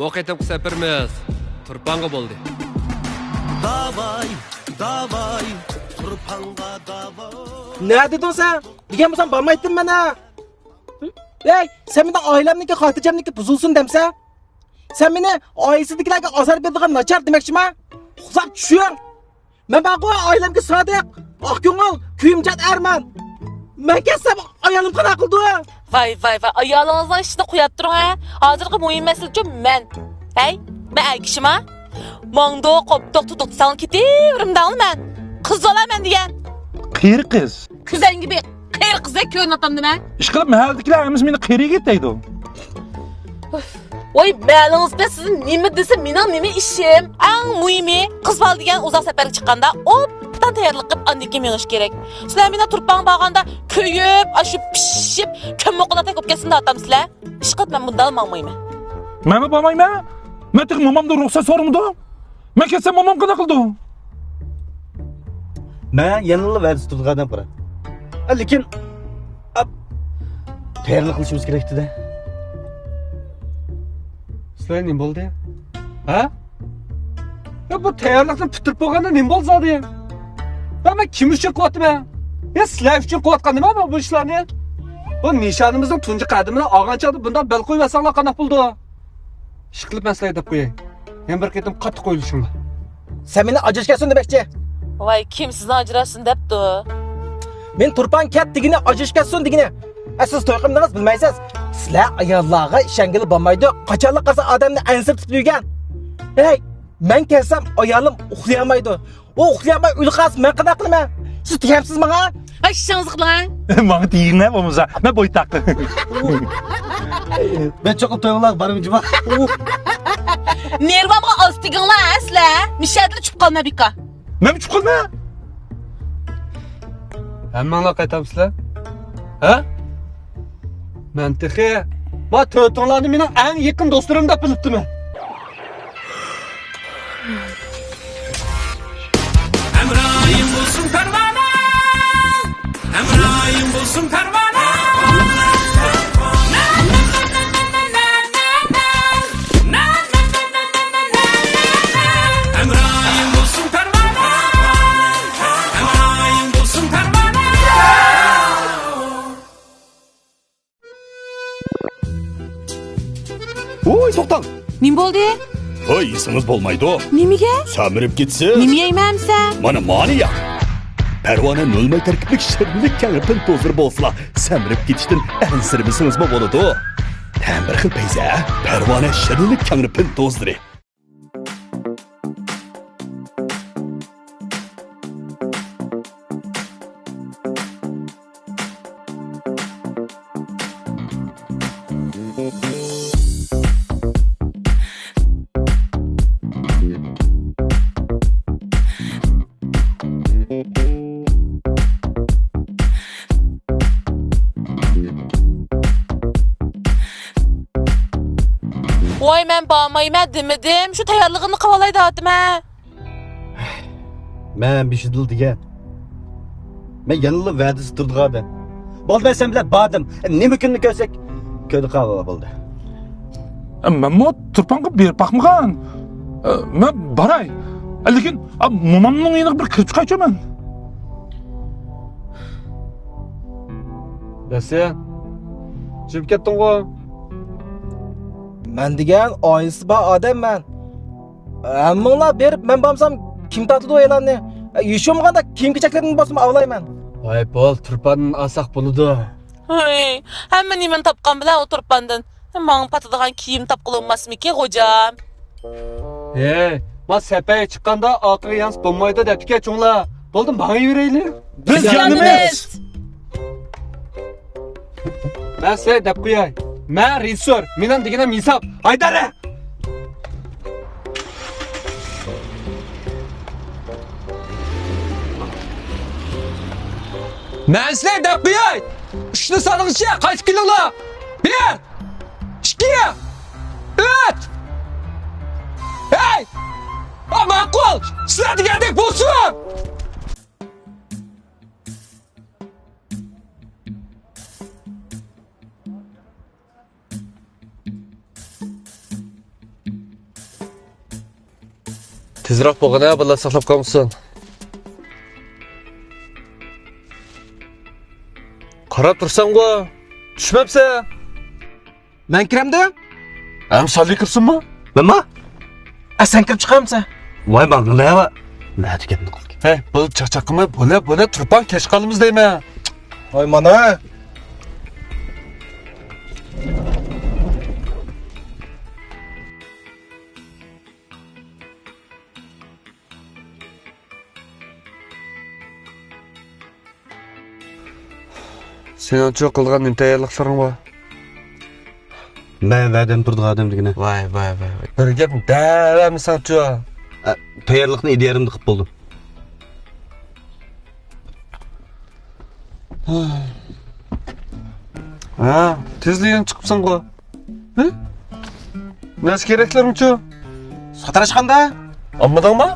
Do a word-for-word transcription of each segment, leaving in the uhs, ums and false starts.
بۇ قېتىمقى سەپىرىمىز تۇرپانغا بولدى. داۋاي، داۋاي، تۇرپانغا داۋاي. نە دېدىڭ سەن؟ دېگەن بولسام بارمايتتىم مەن ھە. ھەي، سەن مېنىڭ ئائىلەمنىڭكى، خاتىرجەملىكى بۇزۇلسۇن دەمسەن؟ سەن مېنى ئائىلىسىدىكىلەرگە ئازار بېرىدىغان ناچار دېمەكچىما؟ ئۇخلاپ چۈشۈڭ! مەن بارغۇ ئائىلەمگە سادىق، ئاق كۆڭۈل، كۆيۈمچان ئەرمەن. مەن كەتسەم ئايالىم قانداق قىلىدۇ؟ ۋاي، ۋاي، ۋاي، ئايالىڭىزنىڭ ئىشىنى قويۇپ تۇرۇڭ ھە. ھازىرقى مۇھىم مەسىلىچۇ مەن. ھەي، مەن ئەر كىشىما؟ ماڭدۇق، قوپتۇق، تۇتۇق دېسەڭ كېتىۋېرىمدىڭ مەن. قىز بالا مەن دېگەن. قېرى قىز. كۈزەڭگە بېقىپ قېرى قىزدەك كۆرۈنۈۋاتامدۇ مەن؟ ئىشقىلىپ مەھەللىدىكىلەر ھەممىسى مېنى قېرى يىگىت دەيدۇ. ۋاي مەلىڭىزگە سىزنى نېمە دېسە مېنىڭ نېمە ئىشىم؟ ئەڭ مۇھىمى قىز بالا دېگەن ئۇزاق سەپەرگە چىققاندا ئوبدان تەييارلىق قىلىپ ئاندىن كېيىن مېڭىش كېرەك. سىلەر مېنىڭ تۇرپان بارغاندا كۆيۈپ، ئاشۇ پىشىپ، كۆممىقىلا تەگىپ كەتسۇن دەۋاتامسىلەر؟ ئىشقىلىپ مەن بۇنداق ماڭمايمەن. مەنمۇ بارمايمەن. مەن تېخى مومامدىن رۇخسەت سورىمىدىم. مەن كەتسەم مومام قانداق قىلىدۇ؟ مەن يەنىلا ۋەدىسى تۇرىدىغان ئادەم قارا. لېكىن، ئاپ، تەييارلىق قىلىشىمىز كېرەكتىدە. سىلەر نېمە بولدى؟ ھە؟ يا، بۇ تەييارلىقنى پۈتتۈرۈپ بولغاندا نېمە بولدى زادى؟ يا، مەن كىم ئۈچۈن قىلىۋاتىمەن؟ يا، سىلەر ئۈچۈن قىلىۋاتقان نېمە بۇ ئىشلارنى؟ بۇ نىشانىمىزنىڭ تۇنجى قەدىمىنى ئالغان چاغدا بۇنداق بەل قويۇۋەتسەڭلار قانداق بولىدۇ؟ ئىشقىلىپ مەن سىلەرگە دەپ قوياي. يەنە بىر قېتىم قاتتىق ئويلىشىڭلار. سەن مېنى ئاجرىشىپ كەتسۇن دېمەكچى؟ ۋاي، كىم سىزنى ئاجراشسۇن دەپتۇ؟ مېنى تۇرپان كەت دېگىنى، ئاجرىشىپ كەتسۇن دېگىنى. ئە، سىز توي قىلمىدىڭىز، بىلمەيسىز. سىلەر ئاياللارغا ئىشەنگىلى بولمايدۇ. قاچانلا قارىسا ئادەمنى ئەنسىرىتىپ يۈرگەن. ھەي، مەن كەلسەم ئايالىم ئۇخلىيالمايدۇ. ئۇ ئۇخلىيالماي ئۆيدە قالسا مەن قانداق قىلىمەن؟ سىز تېگەمسىز ماڭا؟ ئاي، ئىشىڭىزغا قىلىڭ. ماڭا تېگىڭە بولمىسا، مەن بويتاق. مەن چوقۇم تويغۇلارغا بارىمەن جۇما. نېرۋامغا ئاز تېگىڭلار ھە سىلەر. مىشەدىلا چۈشۈپ قالما بىكار. مەنمۇ چۈشۈپ قالما. ھەممەڭلار قايتامسىلەر؟ ھە؟ مەن تېخى ما تۆتۈڭلارنى مېنىڭ ئەڭ يېقىن دوستلىرىم دەپ بىلىپتىمەن. ھەمراھىم بولسۇن پەرۋانە، ھەمراھىم بولسۇن پەرۋانە. ھەمراھىم بولسۇن پەرۋانە، ھەمراھىم بولسۇن پەرۋانە. ۋوي، توختاڭ! نېمە بولدى؟ ھوي، يېسىڭىز بولمايدۇ. نېمىگە؟ سەمرىپ كېتىسىز. نېمە يەيمەن ئەمسە؟ مانا مانى يەڭ. پەرۋانە نۆل ماي تەركىبلىك شىرنىلىك كەڭرى پىن توزىلىرى بولسىلا، سەمرىپ كېتىشتىن ئەنسىرىمىسىڭىزمۇ بولىدۇ. تەمى بىر خىل پەيزى ھە؟ پەرۋانە شىرنىلىك كەڭرى پىن توزىلىرى. ۋاي، مەن بارمايمەن دېمىدىم، شۇ تەييارلىقىمنى قىلىۋالاي دەۋاتىمەن. مەن بېشىدىلا دېگەن. مەن يەنىلا ۋەدىسى تۇرىدىغان ئادەم. بولدى، مەن سەن بىلەن باردىم. نېمە كۈننى كۆرسەك، كۆردى قاۋا بولدى. مەنمۇ تۇرپانغا بېرىپ باقمىغان. مەن باراي. لېكىن مومامنىڭ يېنىغا بىر كىرىپ چىقايچۇ مەن. ياسىن، جىم كەتتىڭغۇ؟ مەن دېگەن ئائىلىسى بار ئادەم مەن. ھەممىڭلار بېرىپ، مەن بارمىسام كىم تارتىدۇ ئاياللارنى؟ يوشۇرمىغاندا كىيىم-كېچەكلىرىمنى بولسىمۇ ئاۋالايمەن. ۋاي بول، تۇرپاندىن ئالساق بولىدۇ. ھەي، ھەممە نېمىنى تاپقان بىلەن ئۇ تۇرپاندىن. ماڭا پاتىدىغان كىيىم تاپقىلى بولماسمىكىن، خوجام؟ ھەي، ما سەپەرگە چىققاندا ئارقىغا يانسا بولمايدۇ دەپتىكەن چوڭلار. بولدى، ماڭا يۈرەيلى. بىز يانىمىز. مەن سىلەرگە دەپ قوياي. مەن رېژىسسور، مېنىڭ دېگىنىم ھېساب. ھايدارە! مەن سىلەرگە دەپ قوياي. ئۈچنى سانىغىچە قايتىپ كېلىڭلار. بىر، ئىككى، ئۈچ. ھەي! ھا، ماقۇل. سىلەر دېگەندەك بولسۇن. تېزرەك بولغىنا، بالىلار ساقلاپ قالمىسۇن. قاراپ تۇرساڭغۇ، چۈشمەپسەن. مەن كىرەمدىم؟ ھەم سالى كىرسۇنمۇ؟ مەنما؟ ئە، سەن كىرىپ چىقامسەن؟ ۋاي، ماڭا نېمە؟ نەدە گەپنى قىلدى؟ ھەي، بۇ چاقچاق قىلماي، بولە، بولە، تۇرپان، كەچ قالىمىز دەيمەن. ۋاي، مانا. سېنىڭچۇ قىلغان نېمە تەييارلىقلىرىڭ بار؟ مەن ۋەدەم تۇرىدىغان ئادەم دېگىنە. ۋاي، ۋاي، ۋاي، ۋاي. بىر گەپ دەۋەرمىسەڭچۇ؟ ئە، تەييارلىقنى ئىدىيەرىمدە قىلىپ بولدۇم. ھە، تېزلا يېنىپ چىقىپسەنغۇ. ھە؟ نەرسە كېرەكلىرىڭچۇ؟ ساتىراشخانىدا. ئالمىدىڭمۇ؟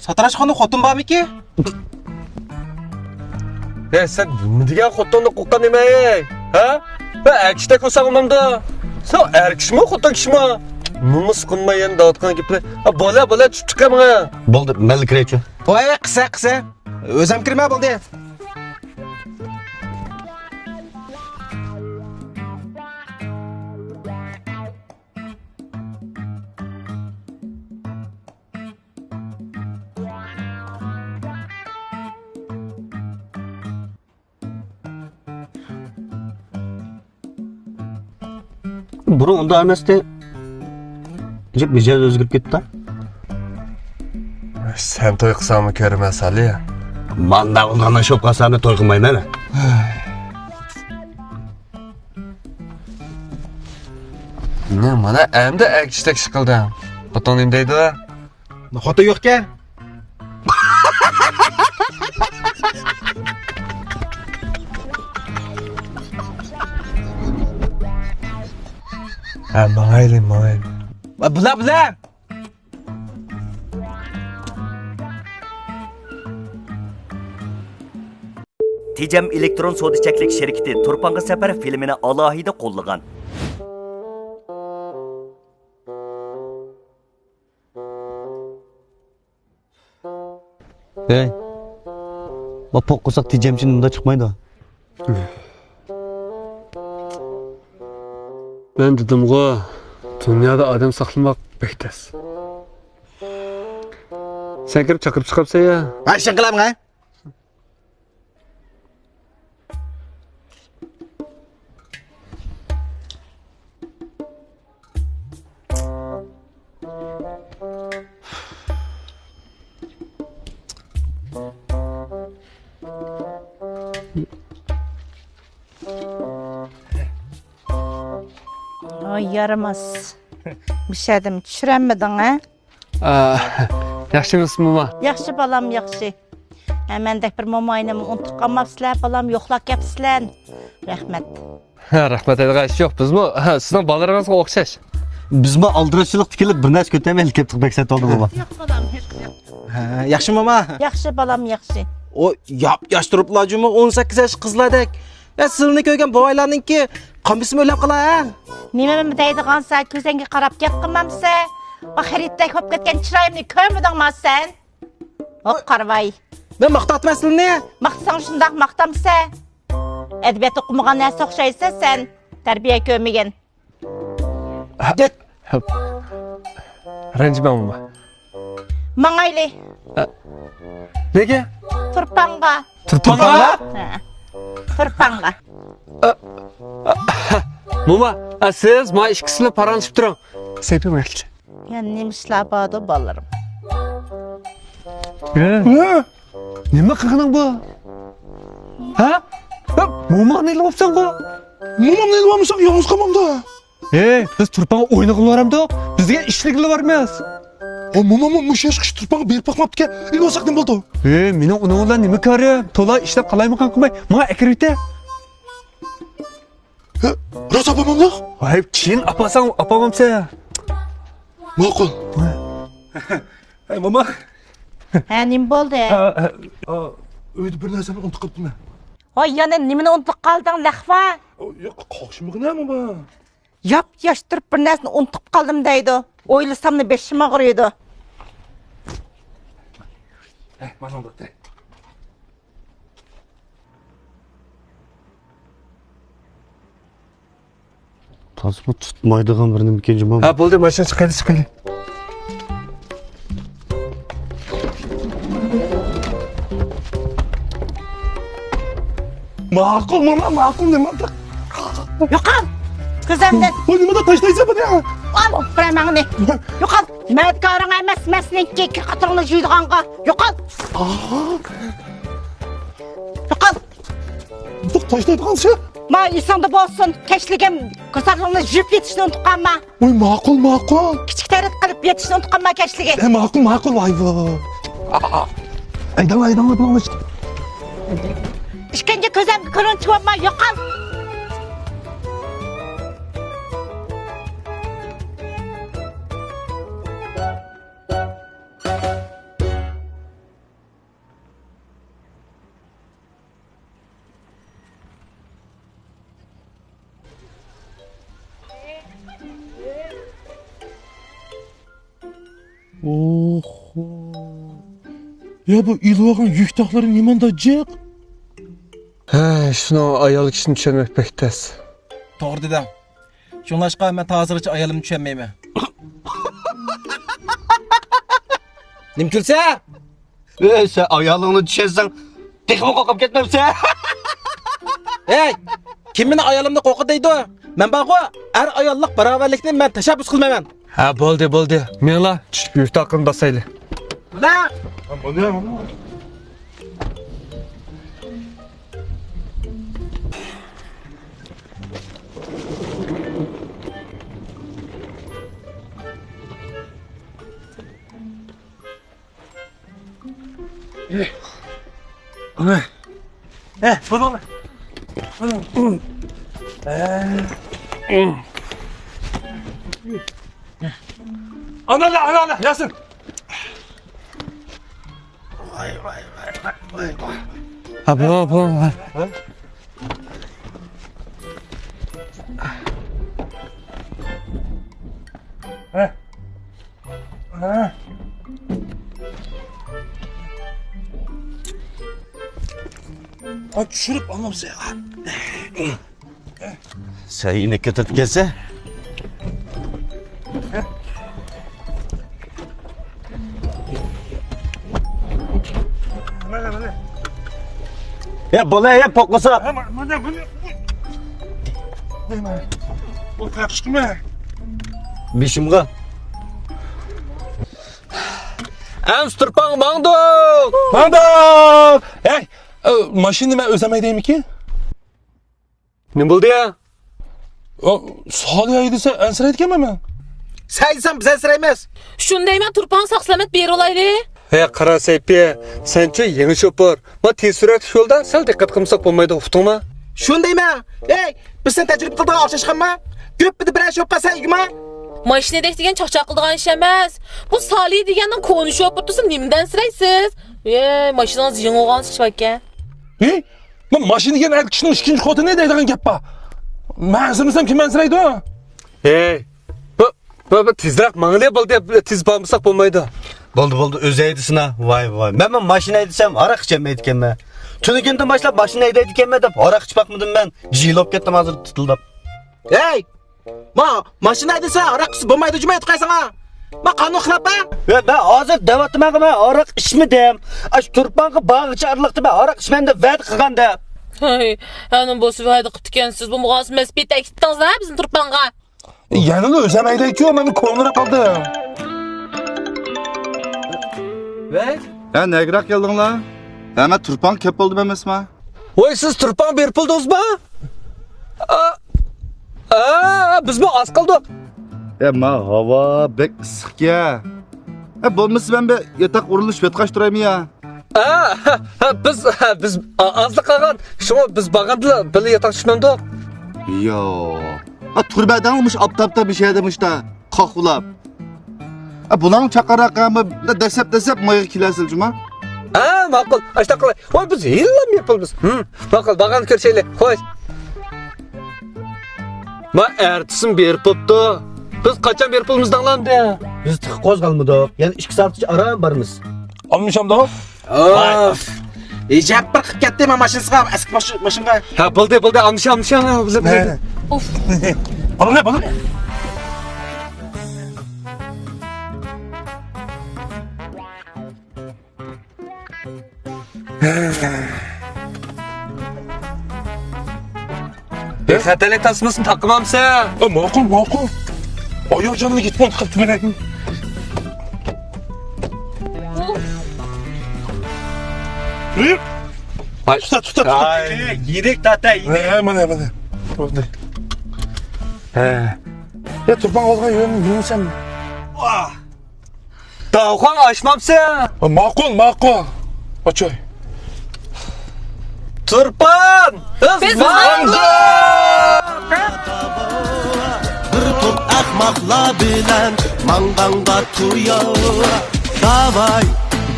ساتىراشخانىدا خوتۇن بارمىكى؟ ھە، سەن نېمە دېگەن خوتۇننى قوققان نېمە، ھە؟ ھە، ئەركىشتەك بولساڭ ئۇنامدۇ؟ سەن ئەركىشمۇ، خوتۇن كىشىمۇ؟ نومۇس قىلماي يەنە دەۋاتقان گېپلەر. ھە، بولە، بولە، چۈشۈپ چىقە ماڭا. بولدى، مەنلا كىرەيچۇ. ۋاي، قىسا، قىسا. ئۆزۈم كىرىمەن، بولدى. بۇرۇن ئۇنداق ئەمەستى. ئەجەب مىجەز ئۆزگىرىپ كەتتى. سەن توي قىلساڭمۇ كۆرىمەن، سالى. مانداق ئۇنداق ناشوپ قالسا، مەن توي قىلمايمەن. نە، مانا ئەمدى ئەگىشتەك ئىش قىلدىڭ. خوتۇن نېمە دەيدۇ؟ خوتۇن يوقكەن. ھە، ماڭايلى، ماڭايلى. بۇلا، بۇلا. تېجەم ئېلېكترون سودا چەكلىك شىركىتى تۇرپانغا سەپەر فىلىمىنى ئالاھىدە قوللىغان. ھەي، ما پوق قورساق تېجەمچىدىن ئۇنداق چىقمايدۇ. مەن دېدىمغۇ، دۇنيادا ئادەم ساقلىماق بەك تەس. سەن كىرىپ چاقىرىپ چىقاپسەن يا. ھە، شۇ قىلامغۇ. ۋاي يارىماس. مۇشەدىم چۈشۈرەلمىدىڭ، ھە؟ ئا، ياخشىمۇسىز، موما؟ ياخشى، بالام، ياخشى. ھە، مەندەك بىر موماينىمۇ ئۇنتۇپ قالماپسىلەر، بالام، يوقلاپ كەپسىلەر. رەھمەت. ھە، رەھمەت دەيدىغان ئىش يوق. بىزمۇ، ھە، سىزنىڭ بالىلىرىڭىزغا ئوخشاش. بىزمۇ ئالدىراشچىلىقتا كېلىپ، بىر نەرسە كۆتەرمەيلا كەپتۇق، بەك سەت بولدى، موما. ياق، بالام، ھېچقىسى يوق. ھە، ياخشى، موما. ياخشى، بالام، ياخشى. ئۇ ياپ-ياش تۇرۇپلا جۇمۇ، ئون سەككىز ياش قىزلاردەك. يا، سىلىنى كۆرگەن بوۋايلارنىڭكى قان بېسىمى ئۆرلەپ قالار، ھە؟ نېمە دەيدىغانسەن، كۆزۈڭگە قاراپ گەپ قىلمامسەن؟ بۇ خېرىدەك بولۇپ كەتكەن چىرايىمنى كۆرمىدىڭما سەن؟ ھوق قارىۋاي. مەن ماختاپتىمەن سىلىنى. ماختىساڭ شۇنداق ماختامسەن؟ ئەدەبىيات ئوقۇمىغان نەرسە ئوخشايسەن سەن. تەربىيە كۆرمىگەن. ھە، ھە. رەنجىمەڭ، موما. ماڭايلى. ئە، نېگە؟ تۇرپانغا. تۇرپانغا؟ ھە. تۇرپانغا. ئە، ئە، موما، ئە، سىز ما ئىككىسىلا پاراڭلىشىپ تۇرۇڭ. سەيپىم ئەكىلدى. يەنە نېمە ئىشلار باردۇ، بالىلىرىم؟ ھە؟ ھە؟ نېمە قىلغىنىڭ بۇ؟ ھە؟ ھە؟ موماڭنى ئېلىۋاپسەنغۇ؟ مومامنى ئېلىۋالمىساق يالغۇز قالمامدا. ھەي، بىز تۇرپانغا ئوينىغىلى بارامدۇق؟ بىز دېگەن ئىشلىگىلى بارىمىز. ھە، مومام مۇشۇ ياشقىچە تۇرپانغا بېرىپ باقماپتىكەن. ئېلىۋالساق نېمە بولىدۇ؟ ھەي، مېنىڭ ئۇنىڭ بىلەن نېمە كارىم؟ تولا ئىشلەپ قالايمىقان قىلماي، ماڭا ئەكىرىۋېتە. ھە، راست ئاپامامدۇق؟ ھەي، كېيىن ئاپارساڭ ئاپامامسەن. ماقۇل. ھەي، موما. ھە، نېمە بولدى؟ ئا، ئا، ئا، ئۆيدە بىر نەرسەمنى ئۇنتۇپ قاپتىمەن. ھوي، يەنە نېمىنى ئۇنتۇپ قالدىڭ، لەخۋا؟ ئا، ياق، قاقشىمىغىنە، موما. ياپ-ياش تۇرۇپ بىر نەرسىنى ئۇنتۇپ قالدىم دەيدۇ. ئويلىساملا بېشىم ئاغرىيدۇ. ھە، مانا بۇ. تاسما تۇتمايدىغان بىر نېمىكەن جۇمۇ. ھە، بولدى، ماشىنا چىقايلى، چىقايلى. ماقۇل، مانا ماقۇل، نېمە؟ يوقال! كۆزۈمدىن! ۋاي، نېمىدە تاشلايسەن بۇنى؟ ئال، ئوپۇرە ماڭنى! يوقال! مەدىكارىڭ ئەمەس، مەسنىڭكى كىر قاتۇرۇڭنى جۇيىدىغانغا! يوقال! يوقال! تاشلايدىغان شۇ. ما ئېسىڭدە بولسۇن، كەچلىكىم كوساكلىقنى يۇيۇپ يېتىشنى ئۇنتۇپ قالما. ۋاي، ماقۇل، ماقۇل. كىچىك تەرەت قىلىپ يېتىشنى ئۇنتۇپ قالما كەچلىكى. ئە، ماقۇل، ماقۇل، ۋاي، ۋاي. ئايدىڭ، ئايدىڭ، بۇلۇڭ ئىچ. ئىككىنچى كۆزۈمگە كۆرۈنۈپ چىقىۋالما، يوقال. ئوھو. يا، بۇ ئېلىۋالغان يۈك تاقلىرى نېمانداق جىق؟ ھەي، شۇنىڭ ئايال كىشىنى چۈشەنمەك بەك تەس. توغرا دېدىڭ. شۇڭلاشقا مەن ھازىرغىچە ئايالىمنى چۈشەنمەيمەن. نېمە كۈلسە؟ ئەي، سەن ئايالىڭنى چۈشەنسەڭ، تېخىمۇ قورقۇپ كەتمەمسەن؟ ھەي، كىم مېنىڭ ئايالىمنى قورقۇت دەيدۇ؟ مەن بارغۇ، ئەر-ئاياللىق باراۋەرلىكنى مەن تەشەببۇس قىلمايمەن. ھە، بولدى، بولدى. مېڭلا، چۈشۈپ يۈك تاقىنى باسايلى. مانا. ئانا. ئە، بۇنىڭ. بۇنىڭ. ئە. ئانا، ئانا، ئانا، ياسىن. ۋاي، ۋاي، ۋاي، ۋاي، ۋاي. ھە، بۇ، بۇ، ھە. ھە؟ ھە. ھە. ھە، چۈشۈرۈپ ئالامسەن. سەن يەنە كېتىپ كەلسە. يا، بولا، يا، پوقلىسا. بېشىمغا. ئەمسە تۇرپانغا ماڭدۇق! ماڭدۇق! ھەي، ئە، ماشىنىنى مەن ئۆزۈم ھەيدەيمىكىن؟ نېمە بولدى يا؟ ئا، سالى ھەيدىسە ئەنسىرەيدىكەنمەن مەن. سەن ھەيدىسەڭ بىز ئەنسىرەيمىز. شۇندايمەن، تۇرپان ساق-سالامەت بېرىۋالايلى. ھەي، قارا سەيپى، سەنچۇ يېڭى شوپۇر. ما تېز سۈرئەتلىك يولدا سەل دىققەت قىلمىساق بولمايدۇ، ئۇقتۇڭما؟ شۇندايمەن. ھەي، بىز سەن تەجرىبە قىلىدىغان ئوخشاشقانما؟ كۆپپىدە بىرەر شوپۇر سەن ئىگىما؟ ماشىنا ھەيدەش دېگەن چاقچاق قىلىدىغان ئىش ئەمەس. بۇ سالى دېگەننىڭ كونا شوپۇرى تۇرسا نېمىدىن ئەنسىرەيسىز؟ ھەي، ماشىنىڭىز يېڭى بولغان ئىش باركەن. ھەي، ما ماشىنا دېگەن ئەر كىشىنىڭ ئىككىنچى خوتۇنى دەيدىغان گەپ بار. مەن ئەنسىرىمىسەم كىم ئەنسىرەيدۇ؟ ھەي، بۇ، بۇ، بۇ تېزرەك ماڭىلى بولدى، تېز بارمىساق بولمايدۇ. بولدى، بولدى، ئۆزى ھەيدىسىنا. ۋاي، ۋاي. مەنمۇ ماشىنا ھەيدىسەم ھاراق ئىچەلمەيدىكەنمەن. تۈنۈگۈندىن باشلاپ ماشىنا ھەيدەيدىكەنمەن دەپ ھاراق ئىچىپ باقمىدىم مەن. جىل بولۇپ كەتتىم ھازىر تۇتۇلداپ. ھەي! ما، ماشىنا ھەيدىسە ھاراق ئىچسە بولمايدۇ جۇما ئېيتقايساڭا. ما قانۇن خىلاپ ھە؟ ۋە مەن ھازىر دەۋاتىمەنغۇ مەن ھاراق ئىچمىدىم. ئاشۇ تۇرپانغا بارغىچە ئارىلىقتا مەن ھاراق ئىچمەن دەپ ۋەدە قىلغاندا. ھەي، ھەنە بولسا ۋەدە قىپتىكەنسىز، بۇ مۇغاسى مەسپىي تەكلىپ قىلدىڭىز ھە بىزنى تۇرپانغا. يەنىلا ئۆزۈم ھەيدەيچۇ، مەن كونىراپ قالدىم. ۋەي. ھە، نەگىراق كەلدىڭلار؟ ھە، مەن تۇرپانغا كەپ بولدۇم ئەمەسما؟ ۋاي، سىز تۇرپانغا بېرىپ بولدىڭىزما؟ ئا، ئا، بىزمۇ ئاز قالدۇق. ھە، ما ھاۋا بەك ئىسسىقكەن. ھە، بولمىسا مەن بىر ياتاق ئورۇنلىشىپ ياتقاچ تۇرايمۇ يا؟ ھە، ھە، ھە، بىز، ھە، بىز ئا-، ئازلا قالغان. شۇڭا بىز بارغاندىلا بىللە ياتاق چۈشمەمدۇق. يا. ھە، تۇرۇۋەردىڭ مۇشۇ ئاپتاپتا بىر شەھەردە مۇشتا قاقۇلاپ. ھە، بۇلارنىڭ چاقىراق ھە، دەسسەپ-دەسسەپ مايغا كېلەرسىلە جۇما. ھە، ماقۇل. ئاشۇنداق قىلاي. ۋاي، بىز ھېلىلا مېپىلمىز. ھىم، ماقۇل، بارغاندا كۆرۈشەيلى. خوش. ما ئەتىسىمۇ بېرىپ بوپتۇ. بىز قاچان بېرىپ بولىمىز دەڭلامدى؟ بىز تېخى قوزغالمىدۇق. يەنە ئىككى سائەتكىچە ئاران بارىمىز. ئالمىشامدۇ؟ ئوف! ئىجاب بىر قىلىپ كەتتى مەن ماشىنىسىغا، ئەسكى ماش-، ماشىنىغا. ھە، بولدى، بولدى، ئامشا، ئامشا. ئوف! بالىلار، بالىلار. بىخەتەرلىك تاسمىسىنى تاقىمامسەن؟ ئا، ماقۇل، ماقۇل. ئايال جانىنى يېتىپ قاپتۇ مېنىڭ. ۋاي. تۇتا، تۇتا، تۇتا. ئاي، يىرىك تاتا، يىرىك. ھە، مانا، مانا. بولدى. ھە. يا، تۇرپان ئالغان يولنى بىلمىسەم. ۋاھ. داۋخان ئاچمامسەن؟ ماقۇل، ماقۇل. ئاچاي. تۇرپان! بىز ماڭدۇق! بىر توپ ئەخمەقلەر بىلەن ماڭغانغا تويا. داۋاي،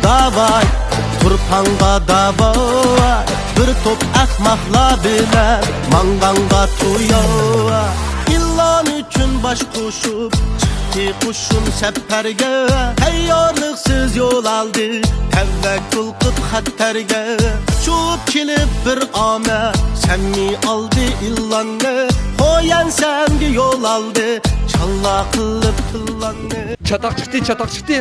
داۋاي، تۇرپانغا داۋاي. بىر توپ ئەخمەقلەر بىلەن ماڭغانغا تويا. ئىللانى ئۈچۈن باش قوشۇپ، چىقتى قوشۇن سەپەرگە. تەييارلىقسىز يول ئالدى، تەۋەككۈل قىپ خەتەرگە. چۇۋۇپ كېلىپ بىر ئامە، سەممى ئالدى ئىللاننى. خويەنسەنگە يول ئالدى، چاللا قىلىپ پىللاننى. چاتاق چىقتى، چاتاق چىقتى.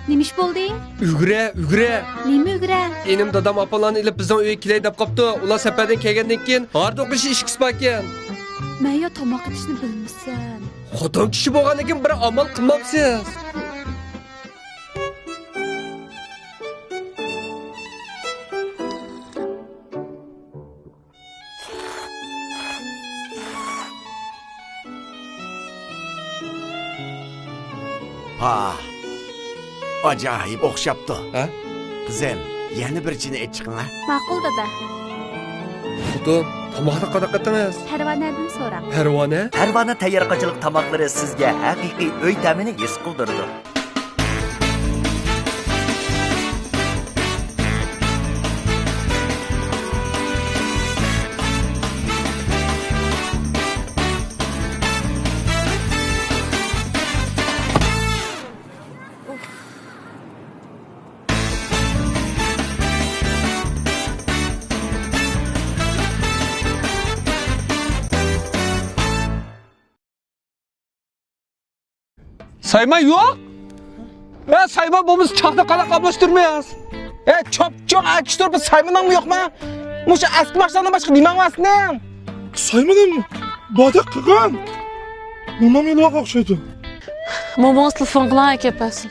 نېمە ئىش بولدى؟ ئۈگرە، ئۈگرە. نېمە ئۈگرە؟ ئىنىم دادام ئاپاملارنى ئېلىپ بىزنىڭ ئۆيگە كېلەي دەپ قاپتۇ. ئۇلار سەپەردىن كەلگەندىن كېيىن ھاردۇق ئىش ئىچكۈسى باركەن. مەن يا تاماق ئېتىشنى بىلمىسەم. خوتۇن كىشى بولغاندىن كېيىن بىر ئامال قىلمامسىز؟ ھا، ئاجايىپ ئوخشاپتۇ. ھە؟ قىزىم، يەنە بىر چىنە ئېچىقىڭ ھە. ماقۇل دادا. خوتۇن، تاماقنى قانداق قىلدىڭىز؟ پەرۋانەدىن سوراڭ. پەرۋانە؟ پەرۋانە تەييارقاچىلىق تاماقلىرى سىزگە ھەقىقىي ئۆي تەمىنى ھېس قىلدۇرىدۇ. سايمان يوق؟ ھە، سايمان بولمىسا چاقنى قانداق قاملاشتۇرىمىز؟ ھە، چوپچوڭ ئەكىشتۇرۇپ سايمىنىڭمۇ يوقما؟ مۇشۇ ئەسكى ماشىنىدىن باشقا نېمەڭ بار سېنىڭ؟ سايمىنىم بادەك قىلغان. مومام يولغا ئوخشايدۇ. مومىڭىز تېلېفون قىلىڭ، ئەكەپ بەرسۇن.